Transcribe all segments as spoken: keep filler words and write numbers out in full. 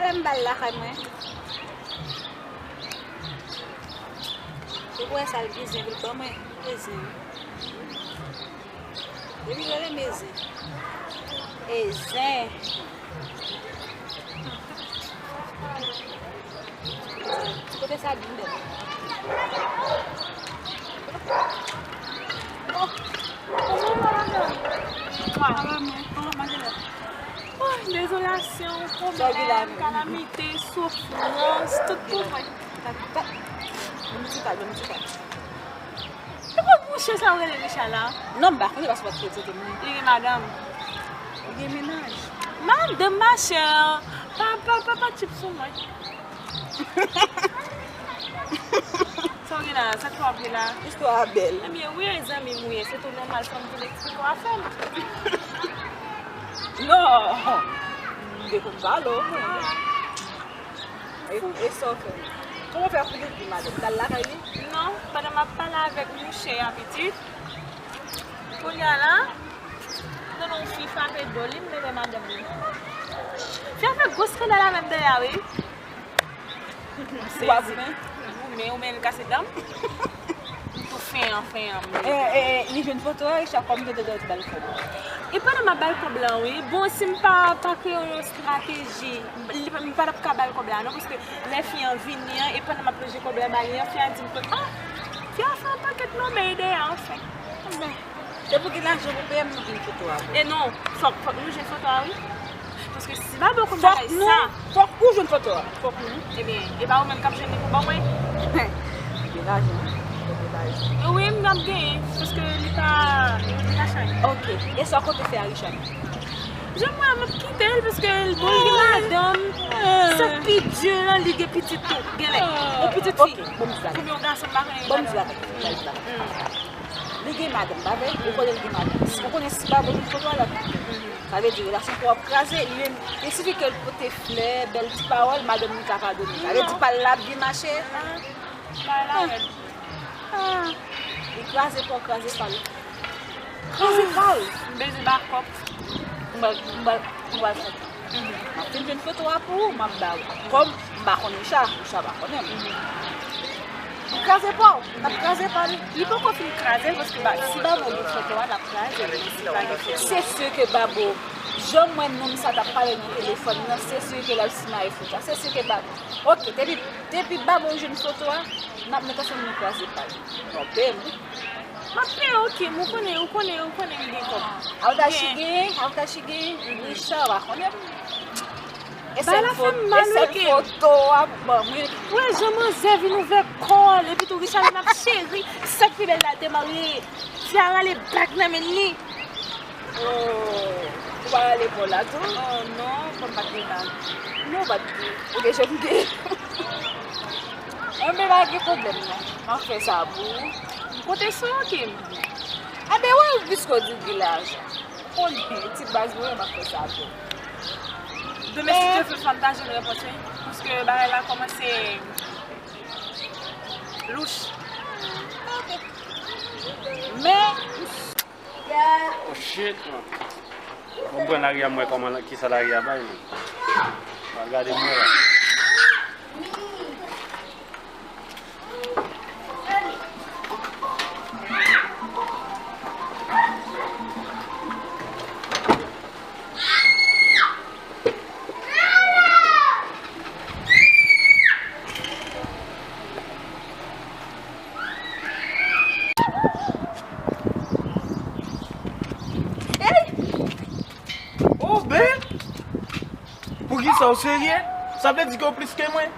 M ba l lakay mwen. Ou wè sa l gen zen pou l ban mwen? Gen zen. Depi jodi, men zen. E zen. Ti kote sa di m bèl. Oh, oh, madanm. Mwa. Madanm, mwa, madanm. Oh, dezolasyon, pwoblèm, kalamite, soufrans, tout pou mwen. Ban m ti kal, ban m ti kal. E kot mouche sa ou rele Richard la? Non, m pa konnen paske w pa t konnen se te moun. Li gen madanm. Li gen mennaj. Madanm, ma chère. Pa, pa, pa, pa tchip sou mwen. Sa w gen la? Sa k ap ri la? Istwa a bèl. Ebyen, wi, e zanmi m, wi. Se tou nòmal, fò m vin eksplike w afè m. Non. M te konn pale w, mwen. E, e sa w fè? Kòman w fè pou li di madanm? Ou t al lakay li? Non, pandan m ap pale avèk mouche a pitit, kounye a la, m tande yon fi frape do li, m rele madanm li. Fi a fè gwo eskandal avè m dèyè a, wi. M sezi. Ou goumen, ou men l kase dan m. M tou fen an, fen an, m E, e, e, li jwenn foto a, Richard, kòm te dwe ba l kòb. E pandan m ap ba l kòb la, wi. Bon, si m pa, pa kreye yon estrateji, li pa, m pa t ap ka ba l kòb la, non, paske lè fi an vini an, e pandan m ap lonje kòb la ba li an, fi a di m ke, ah, fi a fè yon pakèt nòmèy dèyè, anfen. Anben. Se pou gen lajan pou peye m, nou jwenn foto a pou. E non, fòk, fòk nou jwenn foto a, wi. Paske si Babo konn bagay sa. Fòk ou jwenn foto a. Fòk nou. Ebyen, e pa ou menm k ap jwenn li pou ban mwen? Li gen lajan, wi. Li gen lajan. Wi, m ap genyen, paske li pa, li pa chay. Ok. E sa w konte fè a Richard? Jan mwen, m ap kite l, paske l, bon, li gen madanm. Sa k pi di lan, li gen pitit tou, genlè. Yon pitit fi. Ok, bon, m di bagay. Pou yon gason, m pa konnen. Bon, m di bagay. Li gen madanm, pa vre? Ou konnen li gen madanm. Ou konnen si Babo jwenn foto a, l ap kite. Sa vle di, relasyon pa w ap kraze, li menm, il sifi ke l pote flè, bèl ti pawòl, madanm li ka padone. Sa vle di, pa l la ap byen mache. Ah, pa l la rèd. Ah, li kraze pa w, kraze pa l. Kraze pa l. M beze bakòp. M pral, m pral, m pral fè. M ap fin jwenn foto a pou ou, m ap ba ou. Kòm m pa konn Richard, Richard pa konnen m. Li kraze pa w, l ap kraze pa li. Li poko fin kraze l, paske ba, si Babo gen foto a, l ap kraze l, men si pa gen foto a. Se si ke Babo, jan m wè nonm sa t ap pale nan telefòn nan, se si ke l ap simaye foto a. Se si ke Babo. Ok, depi, depi Babo jwenn foto a, n ap met ansanm nou kraze pa l. Twonpe m. M ap peye, ok, m, ou konnen, ou konnen, ou konnen m gen kòb. Avantachige, avantachige, Richard pa konnen m. E sèl foto, e sèl foto a ban mwen. Wè jan manzè vin ouvè kò l, epi tou Richard vin ap cheri. Sa k pi bèl la, l te marye. Fi a rale bag nan men li. Oh, ou pa rale kò la tou? Oh non, kòm m pa t gen bag. Non, ou pa t gen. Ou te jwenn gen. Anben, pa gen pwoblèm non. M ap fè sa pou ou. M konte sou ou, Kim. Anben, wè, piske w di w gen lajan. Konnen, ti baz mwen, m ap fè sa pou ou. Demen, si Dye vle, fò m ta jwenn repons, wi. Paske bagay la kòmanse louch. Ok. Men, Oh shit, man. Mwen pran lari a, mwen kòman, kisa lari a bay, man. Mwen gade mwen la. Ey! Oh, ben! Poukisa w serye? Sa vle di ke w plis ke mwen?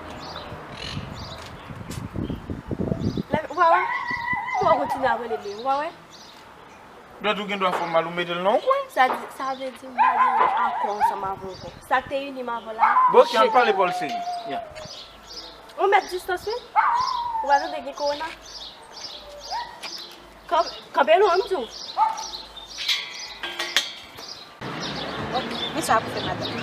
Lè, ou pa wè? Ou kontinye ap rele men, ou pa wè? Dwèt ou gen dwa fè w mal, ou mete l nan yon kwen. Sa di, sa vle di m pa gen akò ansanm avè w ankò. Sa k te ini m avè w la, jete. Bon, ok, ann pale pa w seri. Ya. Ou met distans, wi. Ou pa tande gen kowona? Kan-, kanpe lwen, m di w. Ok, men sa pou fè madanm.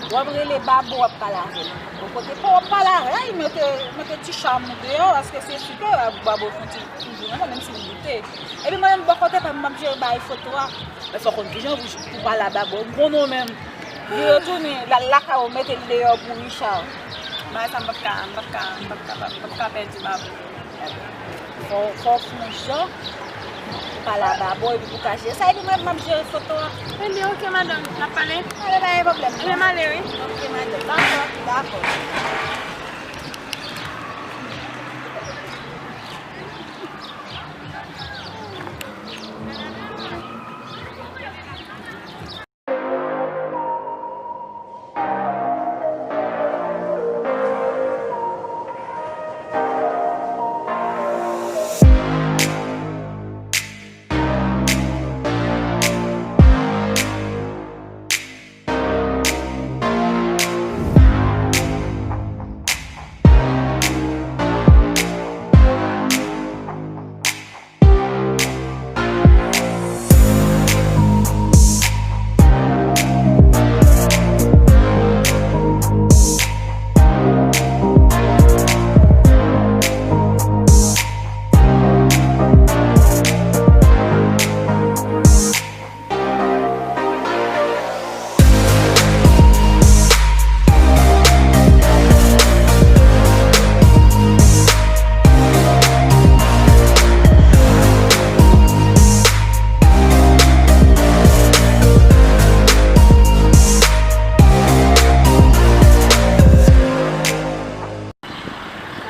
W ap rele Babo, w ap pale avè l. Bon, kote pa w ap pale avè l, mete, mete ti cham ou deyò, paske se si ke Babo fon ti, toujou renmen, menm si l doute. Epi mwen menm, bò kote pa m, m ap jere bay foto a. Men fò w konn kijan pou, pou pale a Babo, m konnen w menm. Vire tounen, l al lakay ou, mete l deyò pou Richard. Bagay sa m p ap ka, m p ap ka, m p ap ka, m p ap ka pèdi l avè w. Fò, fò w fè yon jan, ou pale a Babo epi pou ka jere sa, epi mwen, m ap jere foto a. Ebyen, oke, madanm, n ap pale. Ale, pa gen pwoblèm. Ebyen, m ale, wi. Oke, madanm, dakò, dakò.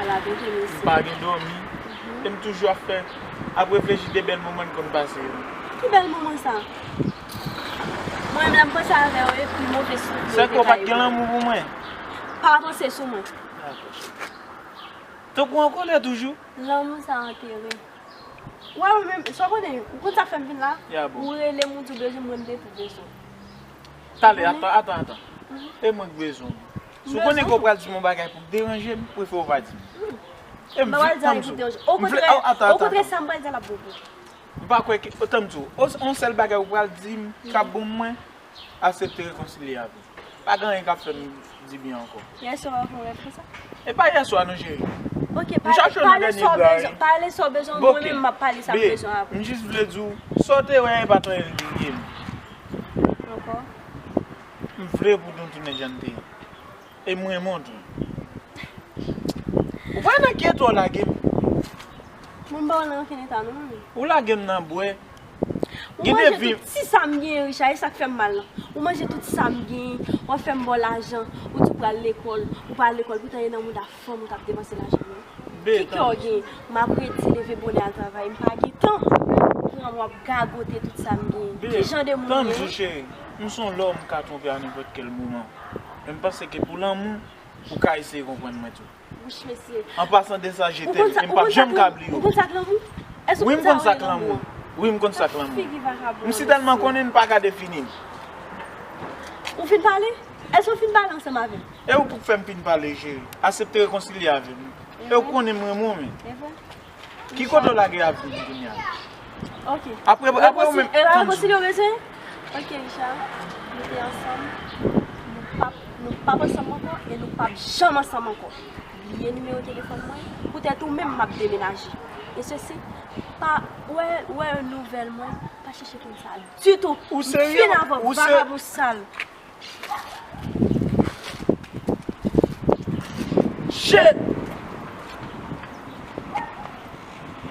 Ala, bebe, mesi. M pa gen dòmi. E m toujou ap fè, ap reflechi de bèl moman n konn pase yo. Ki bèl moman sa? Mwen menm, lè m panse avè w, e pi move souvni. Sèke w pa t gen lanmou pou mwen? Pa panse sou mwen. Dakò, cheri. Tankou w an kòlè toujou? Lanmou sa antere. Wè, ou menm, sa w konnen, ou konn sa k fè m vin la? Ya bon. Ou rele m, ou di w bezwen m, mwen m te tou bezwen w. Talè, atan, atan, atan. E mwen k bezwen w. Si w konnen ke w pral di m yon bagay pou k deranje m, prefere w pa di m. E m vin tann sou. Okontrè, okontrè, sa m pral di a l ap bon pou ou. M pa kwè ke, tann sou. Yon sèl bagay ou pral di m k ap bon pou mwen, aksepte rekonsilye avè m. Pa gen anyen k ap fè m di byen ankò. Yèswa w fè yon rèv konsa? E pa yèswa non, cheri. Oke, pale sa w bezwen, pale sa w bezwen, mwen menm m ap pale sa m bezwen avè w. M jis vle di w, sa w te wè a, e pa t anyen li te ye m. Ankò? M vle pou nou tounen jan n te ye. E m renmen w tou. Ou pa nan ki eta w lage m? Mwen m pa wè nan ankenn eta non, mwen menm. Ou lage m nan bwè. Ou manje tout ti sa m genyen, Richard, e sa k fè m mal lan. Ou manje tout sa m genyen, w ap fè m ba w lajan, ou di w pral lekòl, ou pa al lekòl, poutan e nan mouda fanm ou t ap depanse lajan mwen. Ki kè w genyen? M ap redi leve bonè al travay, m pa gen tan. Pou w ap gagote tout sa m genyen. Ki jan de moun ou ye? Tann sou cheri, m se yon lòm m ka twonpe a nenpòt kèl moman. Men m panse ke pou lanmou, ou ka eseye konprann mwen tou. Wouch, mesye. An pasan de sa, je t'aime, e m p ap janm ka bliye w. Ou konn sa k lanmou? Wi, m konn sa k lanmou. Wi, m konn sa k lanmou. Figi vakabon. M sitèlman konnen m pa ka defini l. Ou fin pale? Èske w fin pale ansanm avè l? E ou pou k fè m fin pale, cheri. Aksepte rekonsilye avè m. E ou konnen m renmen w, men. E vre? Ki kote w lage avè m kounye a? Ok. Apre, apre ou menm, e rekonsilye w bezwen? Ok, Richard. Nou te ansanm. Nou p ap, nou p ap ansanm ankò e nou p ap janm ansanm ankò. Bliye nimewo telefòn mwen. Poutèt ou menm, m ap demenaje. E sesi, pa, wè, wè nouvèl mwen, pa chèche konn sa ditou. Ou serye? M fin avè w, vakabon sal. Shit!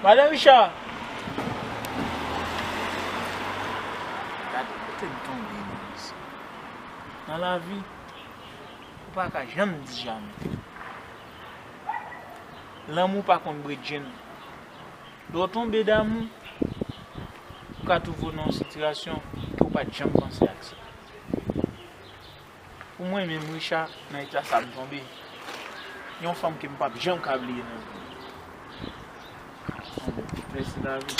Madan Richard! Gade kote m tonbe nan sa. Nan lavi, ou pa ka janm di jamè. Lanmou pa konn bredjenn. Lè w tonbe damou, ou ka twouve w nan yon sitiyasyon ke w pa t janm panse aksepte. Pou mwen menm, Richard, nan eta sa m tonbe, yon fanm ke m p ap janm ka bliye nan vi m. Mèsi lavi.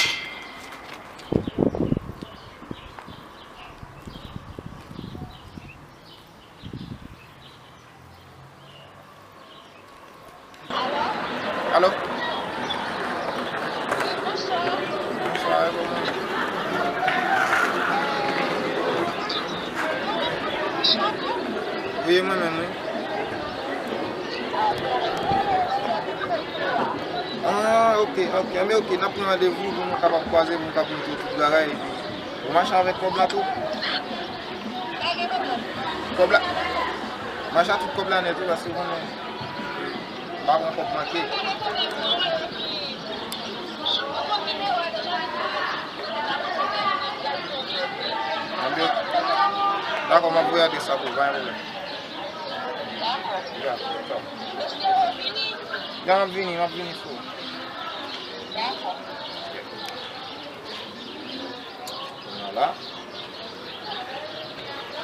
Alo? Bonswa, e kòman? Wi, e mwen menm, wi. Ah, ok, ok. Enben, ok, n ap pran randevou pou nou kapab kwaze, pou nou kapab montre tout bagay. Ou mache avèk kòb la tou? Pa gen pwoblèm. Kòb la, m achte tout kòb la nèt wi, paske w konnen, m pa pran kòb manke. Dakò, m ap voye adrès la pou ou, pa gen pwoblèm. Ya, dakò. Ya, m ap vini, m ap vini sou ou. Dakò. Vwala.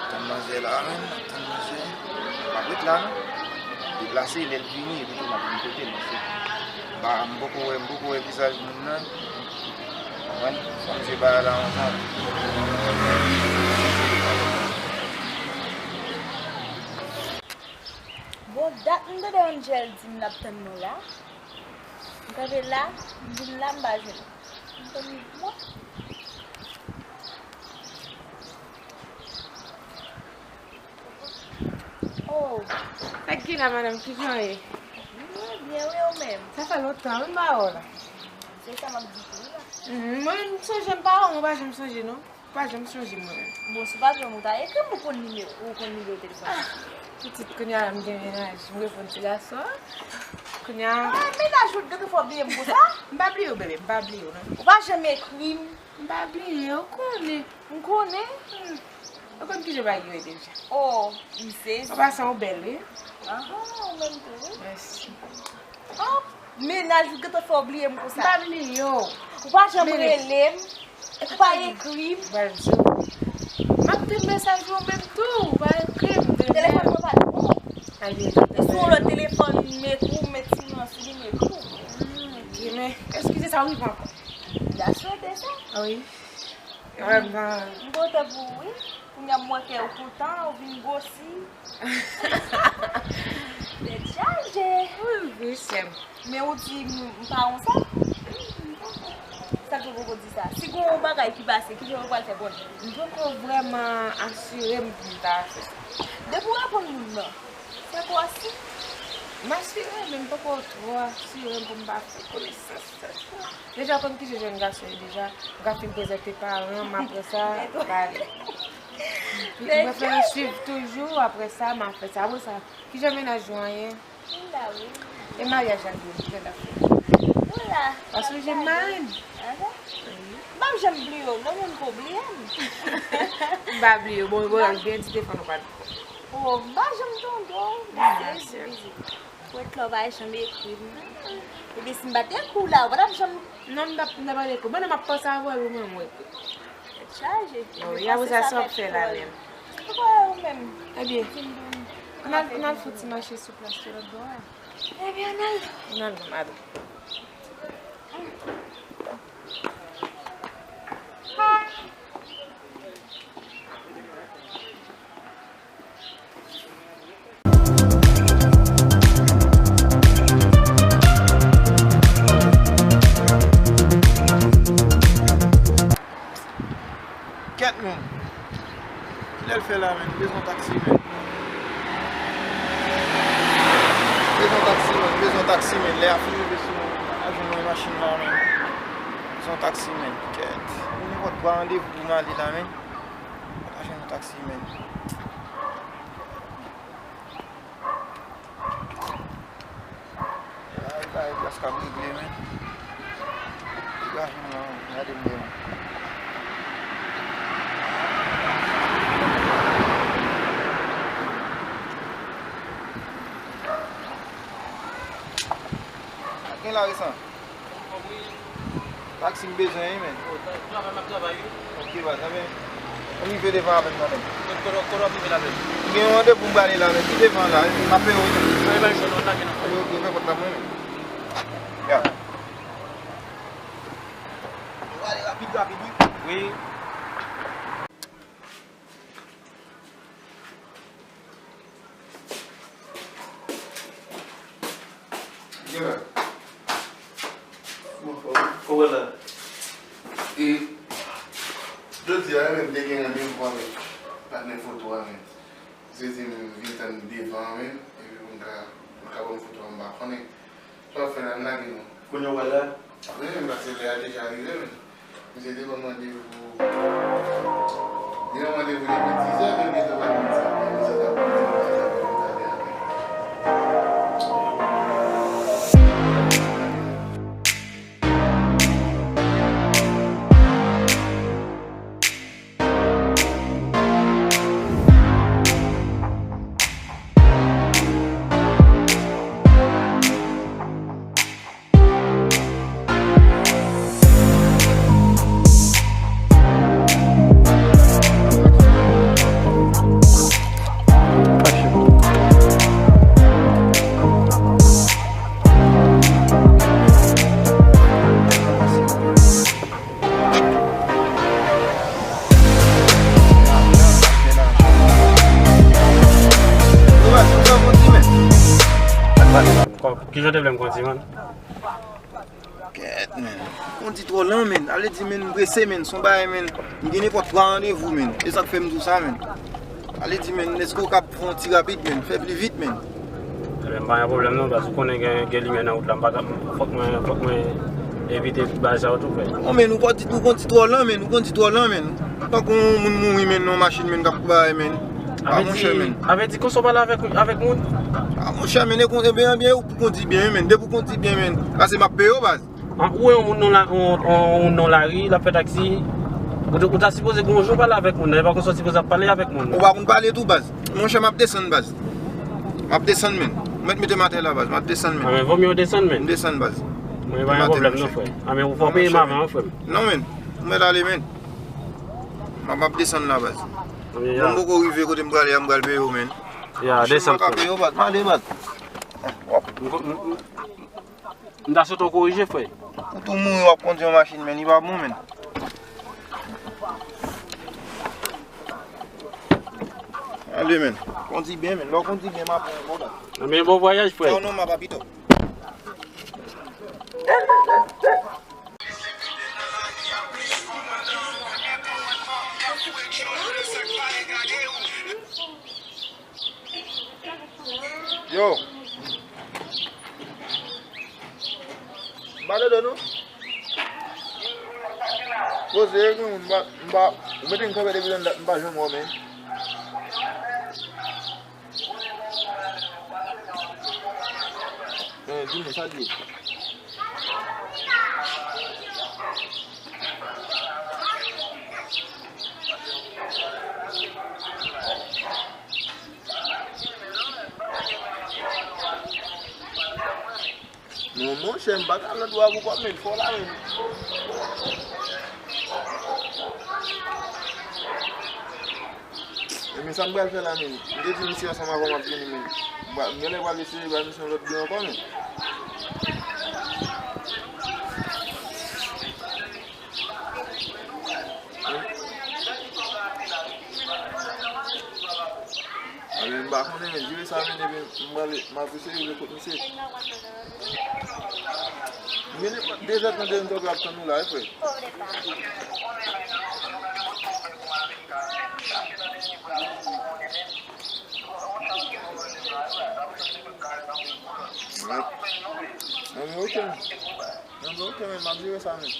Tann manzè la menm, tann manzè. Pa ret la non. Deplase, lè l vini, epi tou m ap vin kote l, paske m pa, m poko wè, m poko wè vizaj moun nan. Konprann? Fò m se bagay la ansanm. Bon, dat m tande Angel di m l ap tann mwen la. M kanpe la, m vin la, m pa jwenn. M konn mwen. Oh. Sa k gen la, madanm? Kijan w ye? Mwen byen, wi, ou menm? Sa fè lontan, wi, m pa wè w la. Se sa m ap di tou, wi, la. Mhm, mwen menm, m sonje m pa wè w, mwen pa janm sonje, non. Ou pa janm sonje mwen menm. Bon, si w pa t wè m, ou ta ekri m, ou konn nimewo, ou konn nimewo telefòn. Ah, pitit, kounye a la m gen mennaj, m reponn ti gason an. Kounye a. Ah, mennaj ou t gentan fè w bliye m konsa? M pa bliye w, bebe, m pa bliye w, non. Ou pa janm ekri m. M pa bliye, ou konnen. M konnen. Hmm. Ou konn kijan bagay yo ye deja. Oh, m sezi. An pasan, ou bèl, wi. Ahan, ou menm tou, wi. Mèsi. Oh, mennaj ou gentan fè w bliye m konsa. M pa bliye w. Ou pa janm rele m. Ou pa ekri m. M ap di w. M ap tann mesaj ou menm tou. Ou pa ekri m. Telefòn mwen pa t bon. E sou yon lòt telefòn, m ekri w, m met ti non sou li, m ekri w. Hmm, ok, men eskize sa rive ankò. That's what they say. Wi. M kontan pou ou, wi. Kounye a m wè kè w kontan, ou vin gwosi. Tèt chaje. Wi, wi, sè m. Men ou di m, m pa wont sa? Sa k fè w poko di sa? Si gen yon bagay ki pase, kijan w pral fè konnen? M poko vrèman asire m pou m ta fè sa. Depi w reponn moun nan, se kwa si? M asire, men m poko twò asire m pou m pa fè konesans. Deja, w konn kijan jèn gason ye deja. M ka fin prezante paran m, apre sa, pale. Epi, m prefere swiv toujou, apre sa, m a fè sa. Apre sa, kijan mennaj ou an ye? Li la, wi. E maryaj la, li trè dakò. Nou la. W ap sonje m mari m? Ahan. Wi. M p ap janm bliye w, non, men m ko bliye m. M pa bliye w. Bon, bon, byen di te fò nou pa. Oh, m pa janm tonbe w. Mèsi. Pou et love a janm ekri m. Ebyen, si m pa t ekri w la, ou pa t ap janm. Non, m t ap, m t ap pale kou. Pandan m ap panse avè w, ou menm ou ekri. Tèt chaje. Wi, apre sa, sa w ap fè la menm? Ou pa wè ou menm. Ebyen, n al, n al fè ti mache sou plas yo lòt bò a. Ebyen, n al. N al, n al. Kèt, men. Kilè l fè la, men? Bezwen taksi, men. Bezwen taksi, men. Bezwen taksi, men. Lè a fin rive sou mwen. Pa ka jwenn mwen machin la, men. Bezwen taksi, men. Kèt. Mwen nenpòt kwa randevou pou m ale la, men. Pa ka jwenn yon taksi, men. Ay, bagay plas k ap regle, men. Degaje m nan, gade m deyò. Gen la resan. Taksi m bezwen wi, men. Travay, m ap travay wi. Ok, baz, anben, ou rive devan avè m nan, men. Kote, kote, kote w ap rive la, men? M gen yon randevou m prale la, men. Ki devan la, wi, m ap peye w, wi. Anben, bay sou non, lage non. Ok, ok, fè kont la pou mwen, men. Ya. Ou prale rapid, rapid, wi. Wi. Kòman la? E, jodi a, men, m te gen randevou avèk patnè foto a, men. Misye di m vin tann devan, men, epi pou m ka, pou l ka ban m foto a, m pa konnen. Sa w ap fè la, m lage non. Kounye a w pral la? Wi, men, paske lè a deja rive, men. Misye te ban m randevou. Li ban m randevou depi dizè, men m gentan pa vin sa. Kijan w te vle m kondi, man? Kèt, men. Kondi twò lan, men. Ale di, men, m prese, men. Son bagay, men. M gen nenpòt twa randevou, men. E sa k fè m di w sa, men. Ale di, men, èske w kab fè yon ti rapid, men? Fè pli vit, men. Ebyen, m pa gen pwoblèm non, paske ou konnen gen, gen limyè nan wout la, m pa ka, fòk mwen, fòk mwen evite bagay sa yo tou, frè. Non, men, ou kondi, ou kondi twò lan, men, ou kondi twò lan, men. Tankou yon moun mouri, men, nan yon machin, men, k ap kouri, men. A, monchè, men. Avè di konsa w pale avèk, avèk moun? A, monchè, men, e kon, ebyen, ebyen, ou pou kondi byen, men. Depi ou kondi byen, men. Paske m ap peye w, baz. An, ou wè yon moun nan la, yon, yon moun nan lari, l ap fè taksi. Ou te, ou ta sipoze gon jan w pale avèk moun nan, e pa konsa w sipoze ap pale avèk moun nan. Ou pa konn pale tou, baz. Monchè, m ap desann, baz. M ap desann, men. Ou mèt mete m atè la, baz. M ap desann, men. A, men, vòmye w desann, men. M desann, baz. Mwen pa gen pwoblèm non, frè. A, men, ou fò peye m avan, wi, frè m. Non, men. Ou mèt ale, men. M ap, m ap desann la, baz. Mwen poko rive kote m prale a, m pral peye w, men. Ya, desann, frè. M peye w, baz. M ale, baz. M ta swete w korije, frè. Ou tou mouri, w ap kondi yon machin, men, li pa bon, men. Ale, men. Kondi byen, men. Lè w kondi byen, m ap pran yon bagay. Ebyen, bon vwayaj, frè. Non, non, m ap apito. Yo. M pa dedan non. Poze, gen moun, m pa, m pa, ou mete m kanpe depi anndan, m pa janm wè w, men. Eh, di mwen, sa l ye? Non, monchè, m pa ka lòt bò a pou kòb, men, fò la, men. E men sa m pral fè la, men. M te di misye ansanm avè w m ap vini, men. M pral, m genlè pral eseye bay misye yon lòt byen ankò, men. Anben, m pa konnen, men, jere sa, men, epi m prale, m ap eseye rive kot misye. M gen nenpòt de zè tan, de zè tan ap tann ou la, wi, frè. Anben, ok, men. Anben, ok, men, m ap jere sa, men.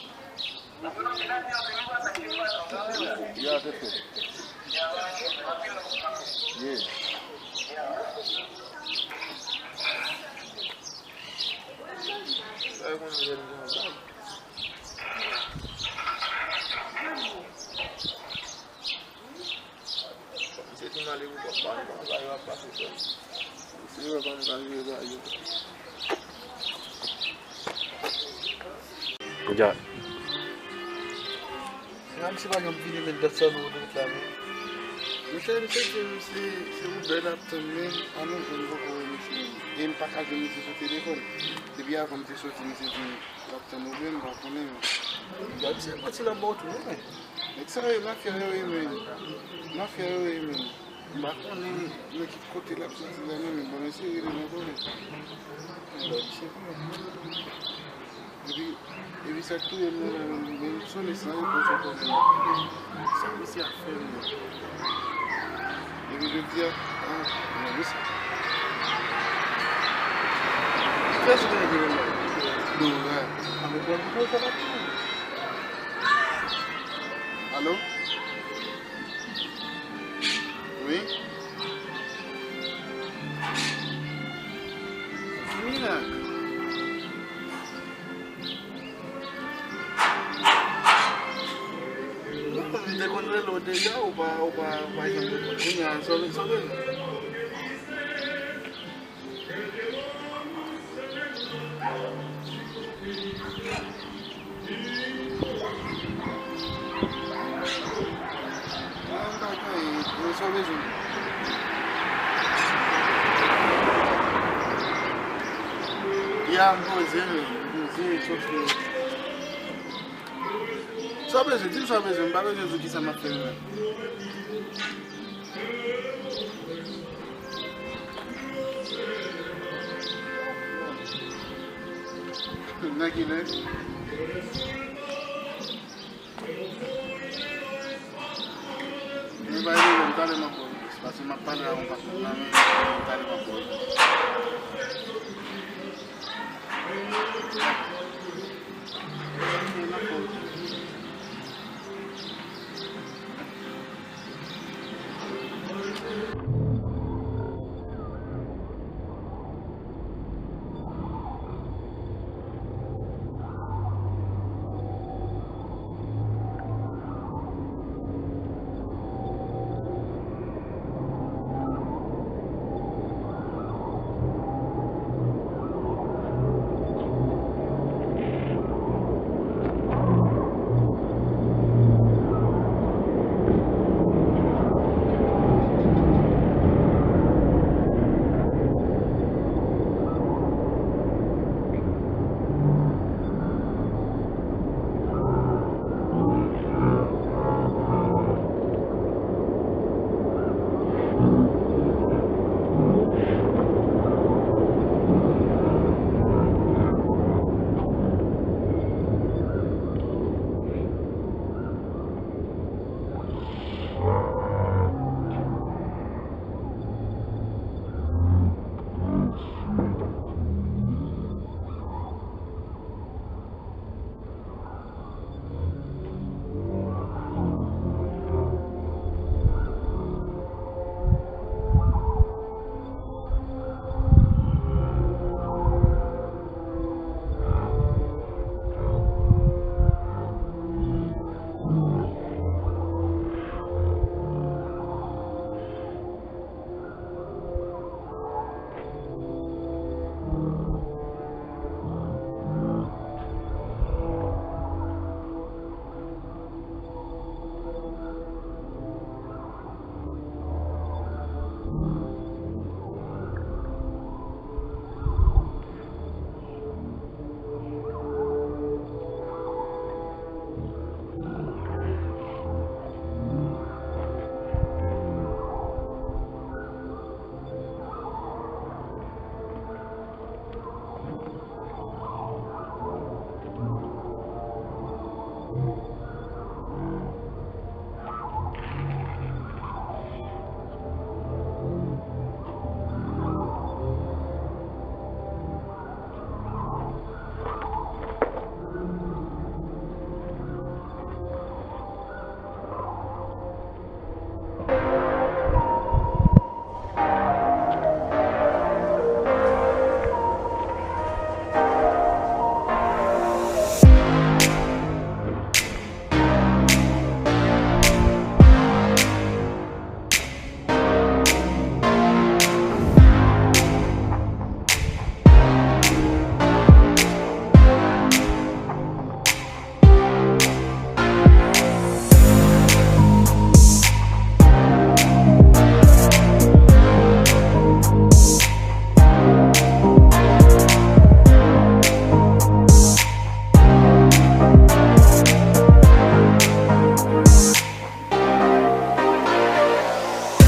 Yeah, tèt fèt. Yeah. Sa yo konn jwenn jan bag. Misye fin ale pou kòb pa m, kòman bagay yo ap pase frè m. Misye wè kòman bagay yo, bagay yo. Ya. Mèm si pa gen vini met dat sa nan otorit la, men. Monchè, misye di m se, se Uber l ap tann, men, a non, m poko wè misye. E m pa ka jwenn misye sou telefòn. Depi avan misye soti, misye di m l ap tann Uber, m pa konnen, men. Gad, misye manti l ap ba w tou, non, men. Nèg sa yo, mafya yo ye, men. Mafya yo ye, men. M pa konnen nan ki kote l ap soti la, non, men bon, mesye rele m ankò, men. Bon, misye vre. Epi, epi sa k touye m nan la, men, men m sonnen san repons ankò, men. Sa misye ap fè m nan? Epi jodi a, ah, men misye. Fè si ta gen yon bagay. Non, wè. A, men bon, sa va tou. Alo? Wi? Non, m te konn rele w deja, ou pa, ou pa, ou pa janm reponn. Kounye a, sa w, sa w bezwen? Ah, m pa gen anyen, sa w bezwen? Ya, m poze, m poze, sof ke Sa w bezwen, di m sa w bezwen, m pa bezwen di w kisa m ap fè menm. Nan kilè? Men bay de lè, m talè m ap ba w repons, paske m ap pale a yon patnè m nan, men m talè m ap ba w repons.